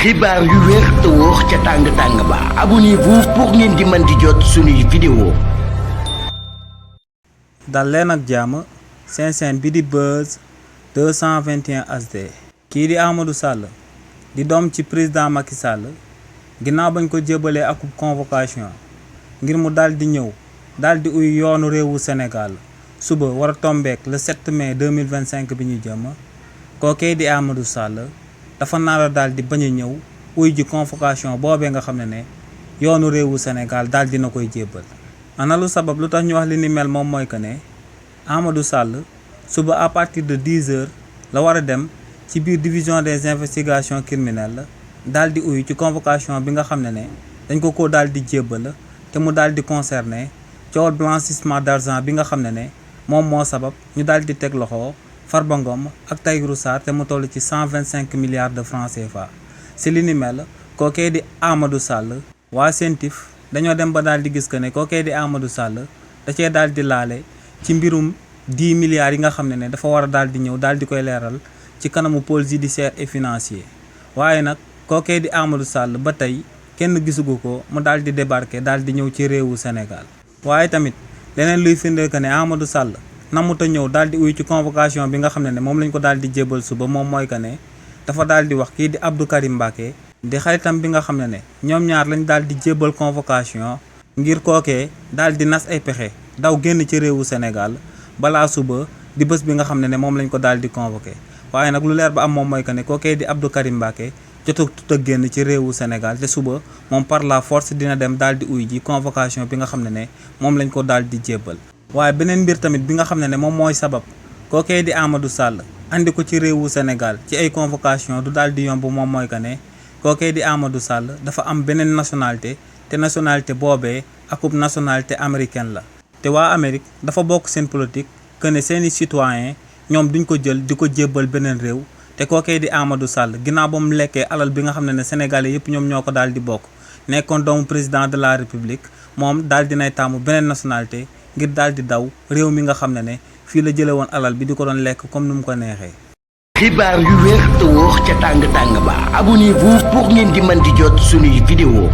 xibaar yu wér te wóor ca tàng-tàng ba abonnez-vous pour ngeen di mën di jot suñuy vidéo. dal leen ak jàmm seen chaîne bi di Buzz 221 HD. kii di Amadou Sall di doom ci président Macky Sall ginnaaw bañ ko jébalee ak convocation ngir mu daal di ñëw daal di uy yoonu réewu Sénégal suba war a tombeek le 7 mai 2025 bi ñu jëm kookee di Amadou Sall dafa nar a daal di bañ a ñëw uy ji convocation boobee nga xam ne yoonu réewu Sénégal daal dina koy jébbal. ana lu sabab lu tax ñu wax li ni mel moom mooy que ne Amadou Sall suba à partir de 10h la war a dem ci biir division des investigations criminelles daal di uy ci convocation bi nga xam ne dañ ko daal di jébbal te mu daal di concerné coowal blanchissement d'argent bi nga xam ne moom moo sabab ñu daal di teg loxo Farba Ngom ak Tahirou Sarr te mu toll ci 125 milliards de francs CFA. si li ni mel kookee di Amadou Sall waa CENTIF dañoo dem ba daal di gis que ne kookee di Amadou Sall da cee daal di laale ci mbirum 10 milliards yi nga xam ne dafa war a daal di ñëw daal di koy leeral ci kanamu pôle judiciaire et financier. waaye nag kookee di Amadou Sall ba tey kenn gisugu ko mu daal di débarquer daal di ñëw ci réewu Sénégal. waaye tamit leneen luy firndeel que ne Amadou Sall namuta ñëw daal di uyu ci convocation bi nga xam ne moom lañ ko daal di jébal suba moom mooy que ne dafa daal di wax kii di Abdou Karim Mbacké di xaritam bi nga xam ne ñoom ñaar lañ daal di jébal convocation ngir kookee daal di nas ay pexe daw génn ci réewu Sénégal balaa suba di bés bi nga xam ne moom lañ ko daal di convoqué. waaye nag lu leer ba am moom mooy que ne kookee di Abdou Karim Mbacké jotut a génn ci réewu Sénégal te suba moom par la force dina dem daal di uy ji convocation bi nga xam ne moom lañ ko daal di jébal. waaye beneen mbir tamit bi nga xam ne moom mooy sabab kookee di Amadou Sall andi ko ci réewu Sénégal ci ay convocation du daal di yomb moom mooy que ne kookee di Amadou Sall dafa am beneen nationalité te nationalité boobee akub nationalité américaine la. te waa Amérique dafa bokk seen politique que ne seeni citoyen ñoom duñ ko jël di ko jébbal beneen réew te kookee di Amadou Sall ginnaaw ba mu lekkee alal bi nga xam ne Sénégalais yëpp ñoom ñoo ko daal di bokk nekkoon doomu président de la République moom daal dinay taamu beneen nationalité ngir daal di daw réew mi nga xam ne fii la jële woon alal bi di ko doon lekk comme ni mu ko neexee. xibaar yu wér te wóor ca tàng-tàng ba abonnez-vous pour ngeen di mën di jot suñuy vidéo.